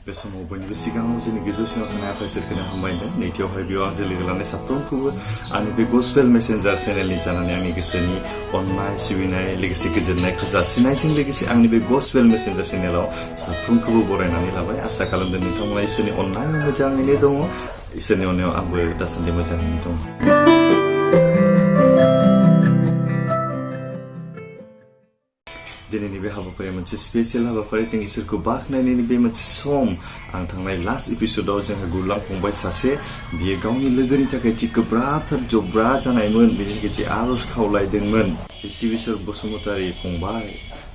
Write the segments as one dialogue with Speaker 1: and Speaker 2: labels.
Speaker 1: बे समाव बयनिबो सिगाङाव जोंनि गोजौसिनाव थानाय आफाइसोरखौनो हामबायदों। नैथियावहाय बेयाव आं लोगो लानाय साफ्रोमखौबो आंनि बे गस्पेल मेसेन्जार चेनेलनि जानानै आंनि गोसोनि अननाय सिबिनाय लोगोसे गोजोननायखौ जासिनायजों लोगोसे आंनि बे गस्पेल मेसेन्जार चेनेलाव साफ्रोमखौबो बरायनानै लाबाय। आसा खालामदों नोंथांमोना इसोरनि अननायाव मोजाङैनो दङ। इसोरनि अननायाव आंबो दासान्दि मोजाङैनो दं। दिनैनि बे हाबाफारिया मोनसे स्पेसियेल हाबाफारि। जों इसोरखौ बाख्नायनायनि बे मोनसे सम। आं थांनाय लास्ट एपिसोडाव जोंहा गुरलां फंबाय सासे बियो गावनि लोगोनि थाखाय जि गोब्राबथार जब्रा जानायमोन, बेनि थाखाय जि आरज खावलायदोंमोन। जि सिबेस्वर बसुमतारी फंबाय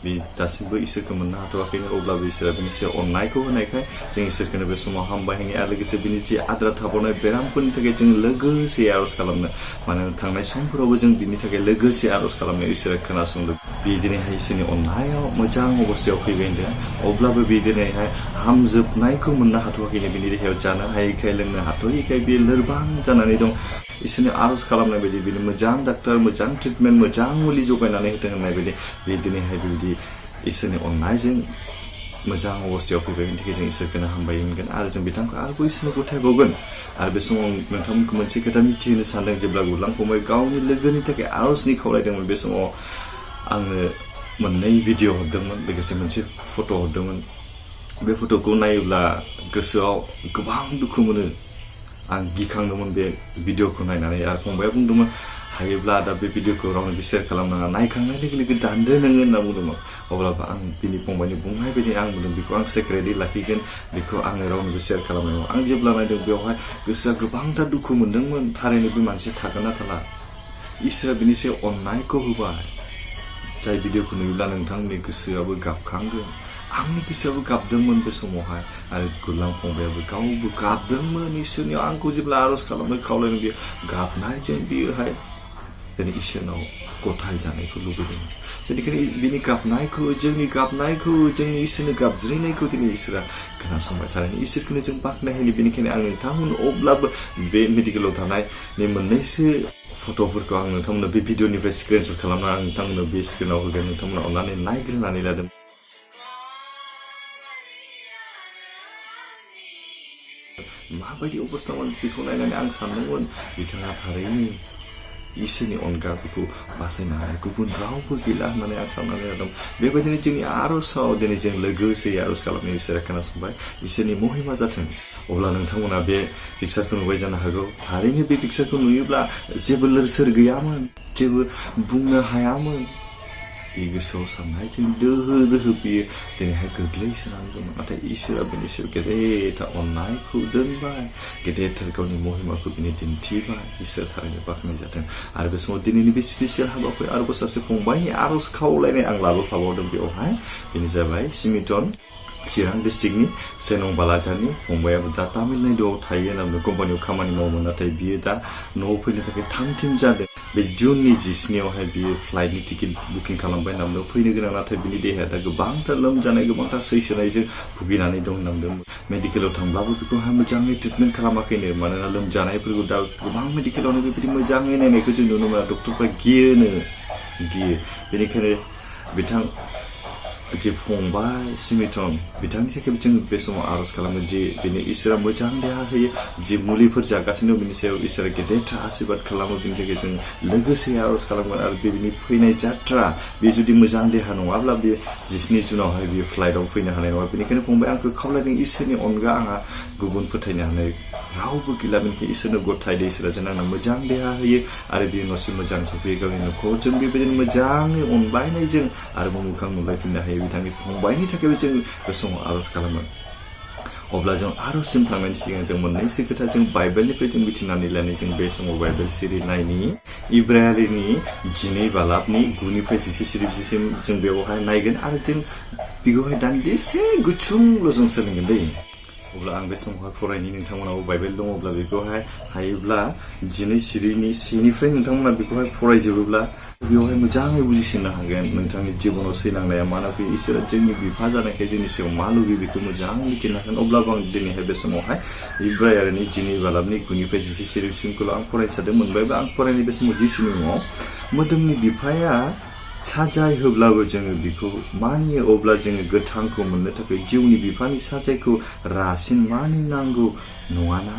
Speaker 1: बे दासिमबो इसोरखौ मोननो हाथ'वाखैनो, अब्लाबो इसोरा बिनि सायाव अननायखौ होनायखाय जों इसोरखौनो बे समाव हामबाय होयो आरो लोगोसे बिनि जि आद्रा थाबावनाय बेरामफोरनि थाखाय जों लोगोसे आरज खालामनो, मानोना थांनाय समफोरावबो जों बिनि थाखाय लोगोसे आरज खालामनायाव इसोरा खोनासंदों। बे दिनैहाय इसोरनि अननायाव मोजां अबस्थायाव फैबाय होनदों, अब्लाबो बे दिनैहाय हामजोबनायखौ मोननो हाथ'वाखैनो। बिनि देहायाव जानो हायैखाय लोंनो हाथ'यैखाय बे लोरबां जानानै दं। इसोरनि आरज खालामनाय बायदि बिनो मोजां डाक्टार, मोजां ट्रिटमेन्ट, मोजां मुलि जगायनानै होदों होननाय बायदि बे दिनैहाय बेबायदि इसोरनि अननायजों मोजां अबस्थायाव फैबाय। बेनि थाखाय जों इसोरखौनो हामबाय होनगोन आरो जों बिथांखौ आरोबाव इसोरनो गथायबावगोन। आरो बे समाव नोंथांमोनखौ मोनसे खोथा मिथिहोनो सानदों। जेब्ला गुरलां फंबाय गावनि लोगोनि थाखाय आरजनि खावलायदोंमोन, बे समाव आंनो मोननै भिडिअ हरदोंमोन, लोगोसे मोनसे फट' हरदोंमोन। बे फट'खौ नायोब्ला गोसोआव गोबां दुखु मोनो। आं गिखांदोंमोन बे भिडिअखौ नायनानै। आरो फंबाया बुंदोंमोन, हायोब्ला दा बे भिडिअखौ रावनोबो शेयार खालामनाङा, नायखांनाय लोगो लोगो दानदो नोङो होनना बुंदोंमोन। अब्लाबो आं बिनि फंबायनि बुंनाय बायदि आं बुंदों, बेखौ आं सेक्रेटलि लाखिगोन, बेखौ आङो रावनोबो शेयार खालामनांगौ। आं जेब्ला नायदों बेवहाय गोसोआ गोबांथार दुखु मोनदोंमोन। थारैनो बे मानसिया थागोन ना थाला, इसोरा बिनि सायाव अननायखौ होबाय। जाय भिडिअखौ नुयोब्ला नोंथांनि गोसोआबो गाबखांगोन। आंनि गोसोआबो गाबदोंमोन बे समावहाय, आरो गुरलां फंबायाबो गावबो गाबदोंमोन। इसोरनियाव आंखौ जेब्ला आरज खालामनो खावलायदों, बियो गाबनायजों बियोहाय दिनै इसोरनाव गथाय जानायखौ लुबैदों। बेनिखायनो बिनि गाबनायखौ, जोंनि गाबनायखौ, जोंनि इसोरनो गाबज्रिनायखौ दिनै इसोरा खोनासंबाय। थारैनो इसोरखौनो जों बाख्नायहोयो। बेनिखायनो आं नोंथांमोन अब्लाबो बे मेडिकेलाव थानाय मोननैसो फट'फोरखौ आं नोंथांमोननो बे भिडिअनिफ्राय स्क्रिनशट खालामना आं नोंथांमोननो बे स्क्रिनाव होगोन। नोंथांमोना अननानै नायग्रोनानै लादों। माबायदि अबस्थामोन बेखौ नायनानै आं सानदोंमोन, बिथाङा थारैनो इसोरनि अनगा बेखौ बासायनो हानाय गुबुन रावबो गैला होननानै आं साननानै लादों। बेबायदिनो जोंनि आरजआव दिनै जों लोगोसे आरज खालामनाय इसोरा खोनासंबाय। इसोरनि महिमा जाथों। अब्ला नोंथांमोना बे पिक्सारखौ नुबाय जानो हागौ। थारैनो बे पिक्सारखौ नुयोब्ला जेबो लोरसोर गैयामोन, जेबो बुंनो हायामोन। बे गोसोआव साननायजों दोहो दोहो बियो दिनैहाय गोग्लैसोनानै दंमोन। नाथाय इसोरा बेनि सायाव गेदेरथार अननायखौ दोनबाय, गेदेरथार गावनि महिमाखौ बिनो दिन्थिबाय। इसोर थारैनो बाख्नाय जादों। आरो बे समाव दिनैनि बे स्पेसियेल हाबाफारि आरोबाव सासे फंबायनि आरज खावलायनाय आं लाबोफाबावदों बेवहाय। बेनो जाबाय सिमिटन, चिरां डिस्ट्रिक्टनि सेनं बालाजारनि फंबायाबो दा तामिलनाडुआव थायो होनना बुंदों। कम्पानियाव खामानि मावोमोन, नाथाय बियो दा न'आव फैनो थाखाय थाम-थिम जादों। बे जुननि 19आवहाय बियो फ्लाइटनि टिकेट बुकिं खालामबाय होनना बुंदों, फैनो गोनां। नाथाय बिनि देहाया दा गोबांथार लोमजानाय, गोबांथार सैसोनायजों भुगिनानै दं होनना बुंदों। मेडिकेलाव थांब्लाबो बेखौहाय मोजाङै ट्रिटमेन्ट खालामाखैनो, मानोना लोमजानायफोरखौ दा गोबां मेडिकेलावनो बेबायदि मोजाङै नायनायखौ जों नुनो मोना। डक्टरफ्रा गियो। बेनिखायनो बिथां जे फंबाय सिमिटन, बिथांनि थाखाय जों बे समाव आरज खालामो जे बेनो इसोरा मोजां देहा होयो। जे मुलिफोर जागासिनो दं, बिनि सायाव इसोरा गेदेरथार आशीर्बाद खालामो। बिनि थाखाय जों लोगोसे आरज खालामगोन। आरो बेनि फैनाय जात्रा, बे जुदि मोजां देहा नङाब्ला बे 19 जुनावहाय बियो फ्लाइटआव फैनो हानाय नङा। बेनिखायनो फंबाय आंखौ खावलायदों, इसोरनि अनगा आंहा गुबुन फोथायनो हानाय रावबो गैला। बेनिखायनो इसोरनो गथायदो, इसोरा जेन आंनो मोजां देहा होयो आरो बियो न'सिम मोजां सफैयो। गावनि न'खरजों बेबायदिनो मोजाङै अनलायनायजों आरोबाव मोखां नुलायफिननो हायो। बिथांनि फंबायनि थाखायबो जों बे समाव आरज खालामो। अब्ला जों आरजसिम थांनायनि सिगां जों मोननैसो खोथा जों बाइबेलनिफ्राय जों मिथिनानै लानाय। जों बे समाव बाइबेल सिरि नायनि इब्रायारिनि 12 बालाबनि 9निफ्राय 11 सिरिसिम जों बेवहाय नायगोन आरो जों बेखौहाय दान्दिसे गुसुंल' जों सोलोंगोन दै। अब्ला आं बे समावहाय फरायनि, नोंथांमोनाव बाइबेल दङब्ला बेखौहाय हायोब्ला 12 सिरिनि 1निफ्राय नोंथांमोना बेखौहाय फरायजोबोब्ला बेवहाय मोजाङै बुजिसिननो हागोन। नोंथांनि जिबनाव सैनांनाया मानो फैयो, इसोरा जोंनि बिफा जानायखाय जोंनि सायाव मा लुबैयो बेखौ मोजाङै मिथिनो हागोन। अब्लाबो आं दिनैहाय बे समावहाय इब्रायारिनि 12 बालाबनि 9निफ्राय 11 सिरिसिमखौल' आं फरायसादों। मोनबायबा आं फरायनाय बे समाव जिसुनि मुङाव मोदोमनि बिफाया साजाय होब्लाबो जोङो बेखौ मानियो अब्ला जोङो गोथांखौ मोननो थाखाय जिउनि बिफानि साजायखौ रासिन मानिनांगौ नङाना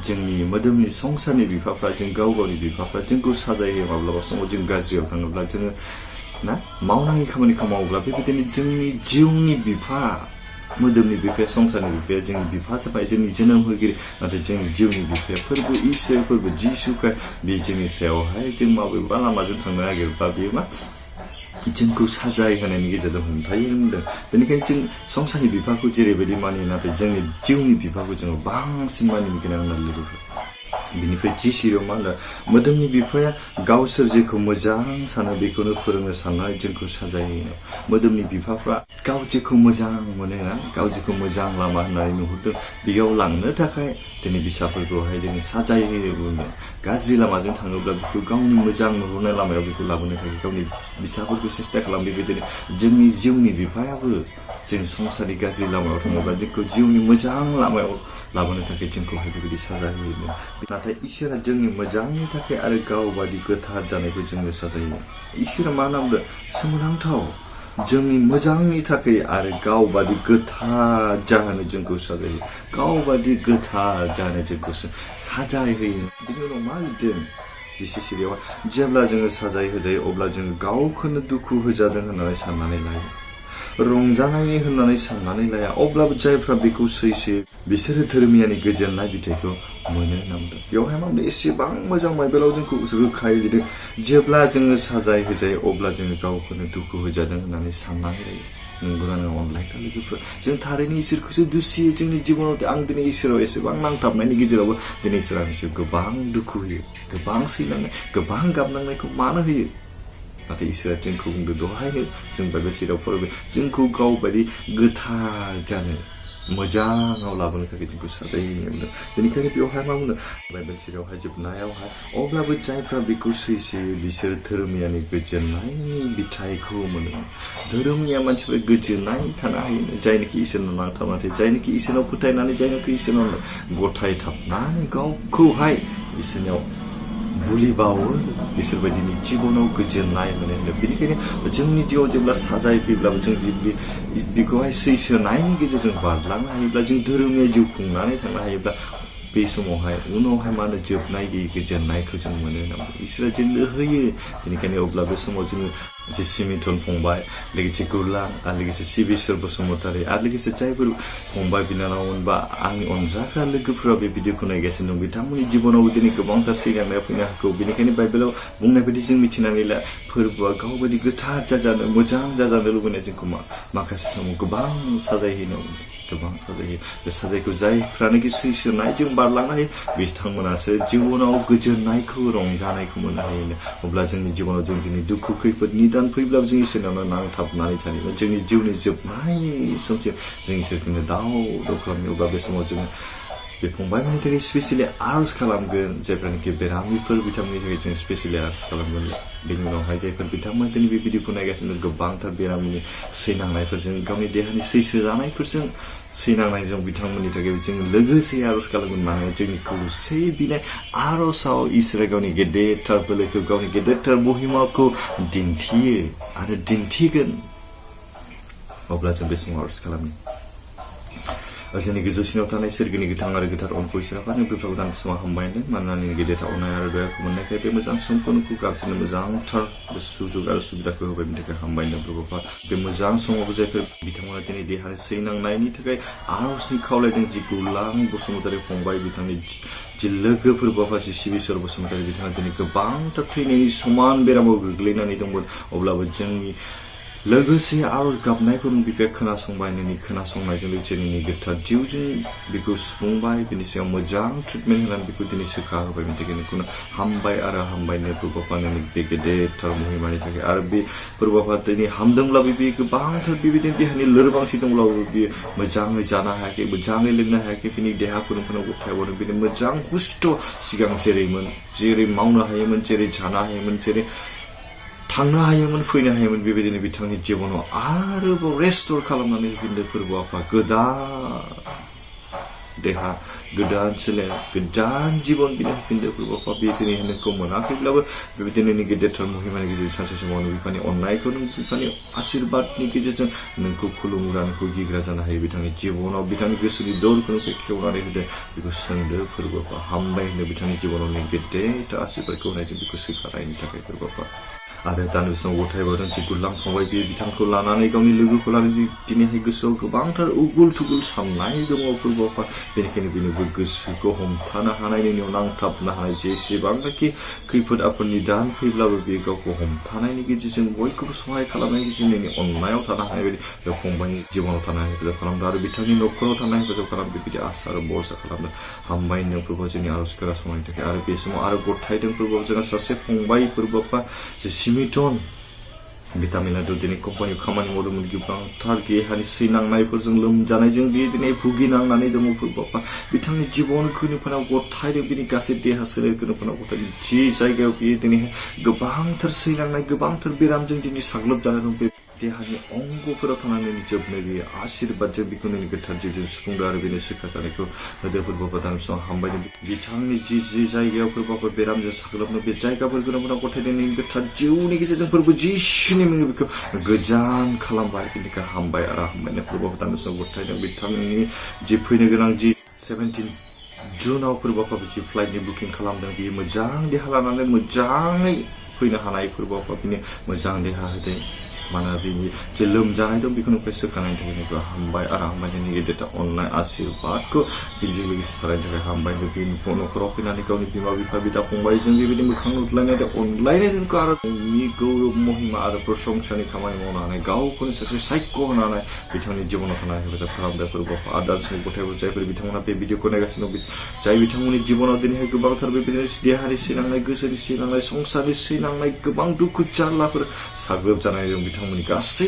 Speaker 1: जोंनि मोदोमनि संसारनि बिफाफ्रा जों गाव गावनि बिफाफ्रा जोंखौ साजायो माब्लाबा समाव जों गाज्रियाव थाङोब्ला जोङो ना मावनाङि खामानिखौ मावोब्ला बेबायदिनो जोंनि जिउनि बिफा मोदोमनि बिफाया संसारनि बिफाया जोंनि बिफा जाबाय जोंनि जोनोम होगिरि नाथाय जोंनि जिउनि बिफाया फोरबो इसोर फोरबो जिसुखा बे जोंनि सायावहाय जों माबेबा लामाजों थांनो नागिरब्ला बेयो मा जोंखौ साजाय होनायनि गेजेरजों हमथायो होनदों बेनिखायनो जों संसारनि बिफाखौ जेरैबायदि मानियो नाथाय जोंनि जिउनि बिफाखौ जोङो बांसिन मानिनो गोनां होननानै लोगोफोर बिनिफ्राय जिसिरियाव मा होनदों मोदोमनि बिफाया गावसोर जेखौ मोजां सानो बेखौनो फोरोंनो साननानै जोंखौ साजायो मोदोमनि बिफाफ्रा गाव जेखौ मोजां मोनो गाव जेखौ मोजां लामा होननानै नुहुरदों बेयाव लांनो थाखाय दिनै फिसाफोरखौहाय दिनै साजायहोयो बुंदों गाज्रि लामाजों थाङोब्ला बेखौ गावनि मोजां नुहुरनाय लामायाव बेखौ लाबोनो थाखाय गावनि फिसाफोरखौ सेस्था खालामो बेबायदिनो जोंनि जिउनि बिफायाबो जों संसारनि गाज्रि लामायाव थाङोब्ला जोंखौ जिउनि मोजां लामायाव लाबोनो थाखाय जोंखौहाय बेबायदि साजायहोयो नाथाय इसोरा जोंनि मोजांनि थाखाय आरो गाव बादि गोथार जानायखौ जोंनो साजायो इसोरा मा नामदों सोमोनांथाव जोंनि मोजांनि थाखाय आरो गाव बादि गोथार जाहोनो जोंखौ साजायो गाव बादि गोथार जाहोनो जोंखौ साजायहोयो बिनि उनाव मा लिरदों जिसिरियाव जेब्ला जोङो साजाय होजायो अब्ला जोङो गावखौनो दुखु होजादों होननानै साननानै लायो रंजानायनि होननानै साननानै लाया अब्लाबो जायफ्रा बेखौ सैसो बिसोरो धोरोमियानि गोजोननाय बिथाइखौ मोनो होनना बुंदों बेवहाय मा होनदों एसेबां मोजां बाइबेलाव जोंखौ रोखायै लिरदों जेब्ला जोङो साजाय होजायो अब्ला जोङो गावखौनो दुखु होजादों होननानै साननानै लायो नंगौना नङा अनलायग्रा लोगोफोर जों थारैनो इसोरखौसो दुसियो जोंनि जिबनाव आं दिनै इसोराव एसेबां नांथाबनायनि गेजेरावबो दिनै इसोरा एसे गोबां दुखु होयो गोबां सैनांनाय गोबां गाबनांनायखौ मानो होयो नाथाय इसोरा जोंखौ बुंदों दहायनो जों बाइबेल सिरियाव फरायबाय जोंखौ गाव बायदि गोथार जानो मोजाङाव लाबोनो थाखाय जोंखौ साजायहोयो बुंदों बेनिखायनो बेवहाय मा बुंदों बाइबेल सिरियावहाय जोबनायावहाय अब्लाबो जायफ्रा बेखौ सैसोयो बिसोर धोरोमियानि गोजोननायनि बिथाइखौ मोनो धोरोमिया मानसिफ्रा गोजोननाय थानो हायो जायनोखि इसोरनाव नांथाबनानै जायनोखि इसोरनाव फोथायनानै जायनोखि इसोरनाव गथायथाबनानै गावखौहाय इसोरनाव बुलि बावो बिसोरबायदिनि जिबनाव गोजोननाय मोनो बेनिखायनो जोंनि जिउआव जेब्ला साजाय फैब्लाबो जों बेखौहाय सैसोनायनि गेजेरजों बारलांनो हायोब्ला जों धोरोमनि जिउ खुंनानै थांनो हायोब्ला बे समावहाय उनावहाय मा होनो जोबनाय गैयै गोजोननायखौ जों मोनो होनना इसोरा जोंनो होयो बेनिखायनो अब्ला बे समाव जोङो जे सिमिटन फंबाय लोगोसे गुरलां आरो लोगोसे सिबेस्वर बसुमतारी आरो लोगोसे जायफोर फंबाय बिनानावमोन बा आंनि अनजाग्रा लोगोफोरा बे भिडिअखौ नायगासिनो दं बिथांमोननि जिबनावबो दिनै गोबांथार सैनांनाया फैनो हागौ बेनिखायनो बाइबेलाव बुंनाय बायदि जों मिथिनानै ला फोरबोआ गावबायदि गोथार जाजानो मोजां जाजानो लुबैनाय जोंखौ माखासे समाव गोबां साजायहैनो गोबां साजायो बे साजायखौ जायफ्रानोखि सैसोनायजों बारलांनो हायो बिथांमोनासो जिबनाव गोजोननायखौ रंजानायखौ मोननो हायो अब्ला जोंनि जिबनाव जों दिनै दुखु खैफोद निदान फैब्लाबो जों इसोरनावनो नांथाबनानै थायोमोन जोंनि जिउनि जोबनाय समसिम जों इसोरखौनो दाव खालामनो अब्ला बे समाव जोङो बे फंबायमोननि थाखाय स्पेसियेलि आरज खालामगोन जायफ्रानोखि बेरामिफोर बिथांमोननि थाखाय जों स्पेसियेलि आरज खालामगोन बेनि उनावहाय जायफोर बिथांमोन दिनै बे भिडिअखौ नायगासिनो गोबांथार बेरामिनि सैनांनायफोरजों गावनि देहानि सैसो जानायफोरजों सैनांनायजों बिथांमोननि थाखाय जों लोगोसे आरज खालामगोन मानोना जोंनि खौसे बिनाय आरजआव इसोरा गावनि गेदेरथार बोलोखौ गावनि गेदेरथार महिमाखौ दिन्थियो आरो दिन्थिगोन अब्ला जों बे समाव आरज खालामो जोंनि गोजौसिनाव थानाय सोरगिनि गोथां आरो गोथार अनखौ इसोरा नोंखौ दान समाव हामबायदों मानोना नोंनि गेदेरथार अननाय आरो दयाखौ मोननायखाय बे मोजां समखौ नोंखौ गाबज्रिनो मोजांथार सुजुग आरो सुबिदाखौ होबाय बेनि थाखाय हामबायदों प्रभुफा बे मोजां समावबो जायफोर बिथांमोना दिनै देहानि सैनांनायनि थाखाय आरजनि खावलायदों जि गुरलां बसुमतारी फंबाय बिथांनि जि लोगोफोर बाबा जि सिबेस्वर बसुमतारी बिथाङा दिनै गोबांथार थैनायनि समान बेरामाव गोग्लैनानै दंमोन अब्लाबो जोंनि लोगोसे आरज गाबनायखौ नों बिफाया खोनासंबाय नोंनि खोनासंनायजों लोगोसे नोंनि गोथार जिउजों बेखौ सुफुंबाय बिनि सायाव मोजां ट्रिटमेन्ट होनानै बेखौ दिनै सोखा होबाय बेनि थाखाय नोंखौनो हामबाय आरो हामबायनो प्रभुफा नोंनि बे गेदेरथार महिमानि थाखाय आरो बे प्रभुफा दिनै हामदोंब्लाबो बे गोबांथार बेबायदिनो देहानि लोरबांथि दंब्लाबो बियो मोजाङै जानो हायाखै मोजाङै लोंनो हायाखै बिनि देहाखौ नोंखौनो गथायहरदों बिनि मोजां हुस्थ' सिगां जेरै मावनो हायोमोन जेरै जानो हायोमोन जेरै थांनो हायोमोन फैनो हायोमोन बेबायदिनो बिथांनि जिबनाव आरोबाव रेस्ट'र खालामनानै होफिनदों फोरबो आफा गोदान देहा गोदान सोले गोदान जीवन बिनो होफिनदो फोरबोफा बे दिनै नोंखौ मोनाखैब्लाबो बेबायदिनो नोंनि गेदेरथार महिमानि गेजेरजों सानसे समाव बिफानि अननायखौ नों बिफानि आशीर्बादनि गेजेरजों नोंखौ खुलुमग्रा नोंखौ गिग्रा जानो हायो बिथांनि जिबनाव बिथांनि गोसोनि दरखौ नोंखौ खेवनानै होदो बेखौ सोंदो फोरबोफा हामबाय होनो बिथांनि जिबनाव नों गेदेरथार आशीर्बादखौ होनायजों बेखौ स्वीकारनायनि थाखाय फोरबोफा आरो दानि समाव गथायबावदों जि गुरलां फंबाय बे बिथांखौ लानानै गावनि लोगोखौ लानानै दिनैहाय गोसोआव गोबांथार उगुल थुगुल साननाय दङ फोरबोफा बेनिखायनो बेनोबो गोसोखौ हमथानो हानाय नोंनियाव नांथाबनो हानाय जेसेबांनाखि खैफोद आफोदनि दान फैब्लाबो बे गावखौ हमथानायनि गेजेरजों बयखौबो सहाय खालामनायनि गेजेरजों नोंनि अननायाव थानो हानाय बायदि बे फंबायनि जिबनाव थानाय हेफाजाब खालामदों आरो बिथांनि न'खराव थानाय हेफाजाब खालामदों बेबायदि आसा आरो भरसा खालामदों हामबाय होनो फोरबो जोंनि आर'ज खोनासंनायनि थाखाय आरो बे समाव आरो गथायदों फोरबो जोंहा सासे फंबाय फोरबोफा जे सिमिटन बिथांमोना दिनै कम्पानियाव खामानि मावदोंमोन गोबांथार देहानि सैनांनायफोरजों लोमजानायजों बे दिनै भुगिनांनानै दङ फोरबोफा बिथांनि जिबनखौ नोंफोरनाव गथायदों बिनि गासै देहा सोलेरखौ नोंफोरनाव गथायदों जि जायगायाव बियो दिनैहाय गोबांथार सैनांनाय गोबांथार बेरामजों दिनै साग्लोबजानाय दं बे देहानि अंगफोराव थानानै जोबनाय बेयो आशीर्बादजों बेखौ नोंनि गोथार जिउजों सुफुंदों आरो बेनि सोखा जानायखौ होदो फोरबोफा दानि समाव हामबायदों बिथांनि जि जायगायाव फोरबोफोर बेरामजों साग्लोबनो बे जायगाफोरखौ नोंफोरनाव गथायदों नोंनि गोथार जिउनि गेजेरजों फोरबो जिसुनि मुङै बेखौ गोजान खालामबाय बेनिखाय हामबाय आरो हामबायनो फोरबोफा दानि समाव गथायदों बिथांनि जि फैनो गोनां जि 17 जुनाव फोरबोफा जि फ्लाइटनि बुकिं खालामदों बेयो मोजां देहा लानानै मोजाङै फैनो हानाय फोरबोफा बिनो मोजां देहा होदों मानोना बिनि जे लोमजानाय दं बेखौ नोंफ्राय सोखानायनि थाखाय नोंखौ हामबाय आरो हामबाय नोंनि गेदेरथार अननाय आशीर्बादखौ बिजों लोगोसे खालामनो थाखाय हामबाय बे न'खराव फैनानै गावनि बिमा बिफा बिदा फंबायजों बेबायदि मोखां नुलायनाय अनलायनाय नोंखौ आरो नोंनि गौरब महिमा आरो प्रशंसानि खामानि मावनो हानाय गावखौनो सासे सायख' होनानै बिथांनि जिबनाव थानाय हेफाजाब खालामदों फोरबोफा आदारसिम गथायफोर जायफोर बिथांमोना बे भिडिअखौ नायगासिनो दं जाय बिथांमोननि जिबनाव दिनैहाय गोबांथार बेबायदिनो देहानि सैनांनाय गोसोनि सैनांनाय संसारनि सैनांनाय गोबां दुखु जारलाफोर साग्लोबजानाय दं बिथांमोननि गासै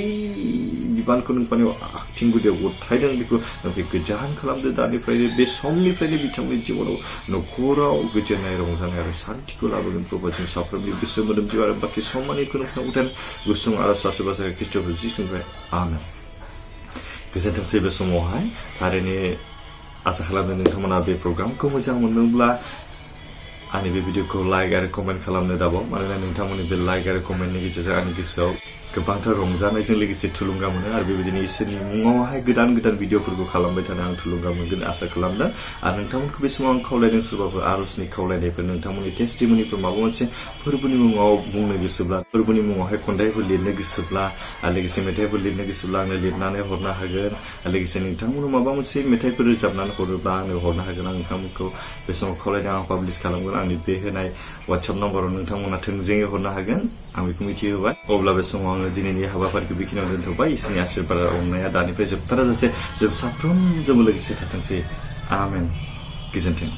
Speaker 1: बिबानखौ नोंफोरनियाव आथिं गुदियाव गथायदों बेखौ नोंखौ गोजान खालामदो दानिफ्रायनो बे समनिफ्रायनो बिथांमोननि जिबनाव न'खराव गोजोननाय रंजानाय आरो सान्थिखौ लाबोगोन प्रभु जों साफ्रोमनि गोसो मोदोम जिउ आरो बाखि सम्मानिखौ नोंथांनाव गथायन गुसुं आरो सासे बासा ख्रिस्ट'फोर जिसुनिफ्राय आमेन गोजोनथोंसै बे समावहाय थारैनो आसा खालामदों नोंथांमोना बे प्रग्रामखौ मोजां मोनदोंब्ला आंनि बे भिडिअखौ लाइक आरो कमेन्ट खालामनो दाबाव मानोना नोंथांमोननि बे लाइक आरो कमेन्टनि गेजेरजों आंनि गोसोआव गोबांथार रंजानायजों लोगोसे थुलुंगा मोनो आरो बेबायदिनो इसोरनि मुङावहाय गोदान गोदान भिडिअफोरखौ खालामबाय थानो आं थुलुंगा मोनगोन आसा खालामदों आरो नोंथांमोनखौ बे समाव आं खावलायदों सोरबाफोर आर'जनि खावलायनायफोर नोंथांमोननि टेस्टिमनिफोर माबा मोनसे फोरबोनि मुङाव बुंनो गोसोब्ला फोरबोनि मुङावहाय खन्थाइफोर लिरनो गोसोब्ला आरो लोगोसे मेथाइफोर लिरनो गोसोब्ला आंनो लिरनानै हरनो हागोन आरो लोगोसे नोंथांमोननो माबा मोनसे मेथाइफोर रोजाबनानै हरोब्ला आंनो हरनो हागोन आं नोंथांमोनखौ बे समाव खावलायदों आं पाब्लिश खालामगोन आंनि बे होनाय WhatsApp नाम्बाराव नोंथांमोना थोंजोङै हरनो हागोन आं बेखौ मिथिहोबाय अब्ला बे समाव आङो दिनैनि हाबाफारिखौ बेखिनियाव दोनथ'बाय इसोरनि आशीर्बाद अननाया दानिफ्राय जोबथाराजासे जों साफ्रोमजोंबो लोगोसे थाथोंसै आमेन गोजोन्थों